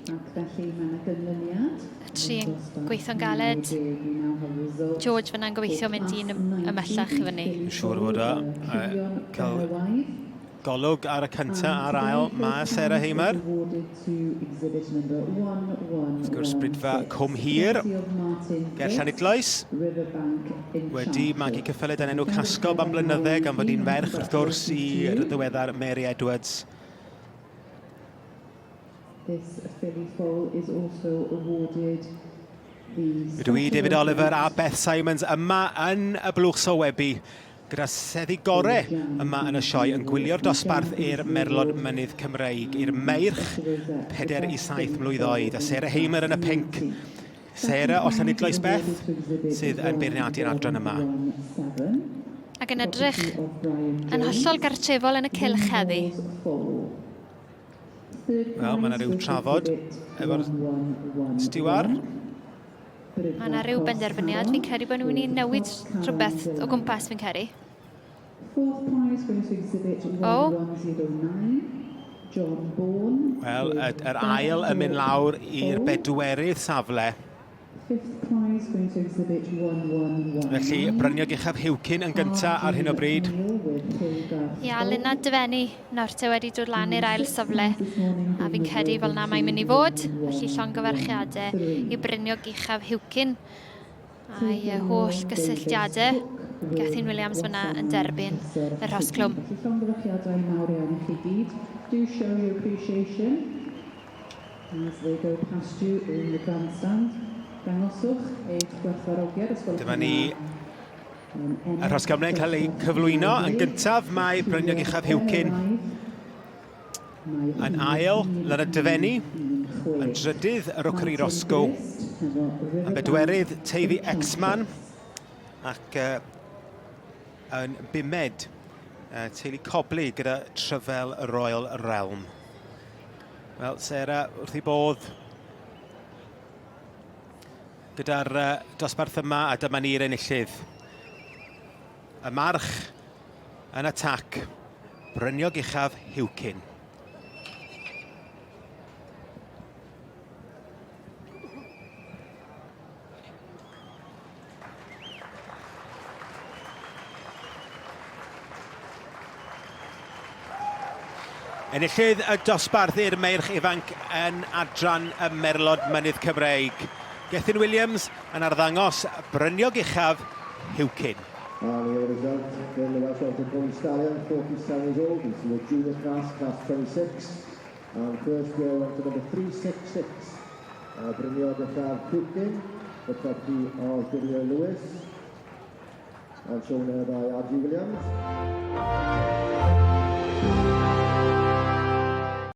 Ac felly mae yna gynlyniad. Y tri yn gweithio'n galed. George fyna'n gobeithio mynd un ymhellach i fyny. Siŵr fod o. Cael golwg ar y cyntaf a'r ail mae Sarah Hamer. Wrth gwrs, Bridfa Cwm Hir, ger Llanidloes, wedi magu cyffelydd yn enw Casgob am blynydde, gan fod hi'n ferch, wrth gwrs, i'r ddiweddar Mary Edwards. This filly foal is also awarded the Rydw i, David Oliver a Beth Simons yma yn y blwch sylwebu gyda seddi gore yma yn y sioe yn gwylio'r dosbarth i'r Merlod Mynydd Cymreig, i'r meirch 4 i 7 mlwydd oed, a Sarah Hamer yn y pinc. Sarah o Llanidloes Beth sydd yn beirniadu'r adran yma. Ac yn edrych yn hollol gartrefol yn y cylch heddi. Wel, mae yna rhyw trafod efo'r stiwar. Mae yna rhyw benderfyniad. Fi'n credu bod nhw'n mynd i newid rhywbeth o gwmpas, fi'n credu. O! Wel, yr ail yn mynd lawr i'r bedwerydd safle. Felly, Bryniog Uchaf Huwcyn yn gyntaf ar hyn o bryd. Ia, Lina Dyfenni nawr te wedi dod lan i'r ail safle, a fi'n credu fel na mae'n mynd i fod. Felly llongyfarchiadau i Bryniog Uchaf Huwcyn a'i holl gysylltiadau. Gethin Williams fyna yn derbyn y rhos clwm. Felly llongyfarchiadau mawr iawn i chi gyd. Do show your appreciation. As they go past you in the grandstand, dangoswch eich gwerthfawrogiad os gwelwch Dyma ni y rhosgymrau'n cael eu cyflwyno. Yn gyntaf mae Bryniog Uchaf Huwcyn. Yn ail, Lynna Dyfenni. Yn drydydd, Rookery Roscoe. Yn bedwerydd, Teifi Exman. Ac uh, yn bumed, uh, teulu Cobley gyda Tryfel Royal Realm. Wel, Sarah, wrth ei bodd gyda'r uh, dosbarth yma, a dyma ni'r enillydd. Y march yn atac, Bryniog Uchaf Huwcyn. Enillydd y dosbarth i'r meirch ifanc yn adran y Merlod Mynydd Cymreig. Gethin Williams yn arddangos Bryniog Uchaf, Huwcyn. And the result in the Welsh Mountain Pony Stallion, 47 years old, this is the junior class, class 26. And first girl went to number 366, Bryniog Uchaf Huwcyn, the property of Dwrio Lewis, and shown there by R.G. Williams.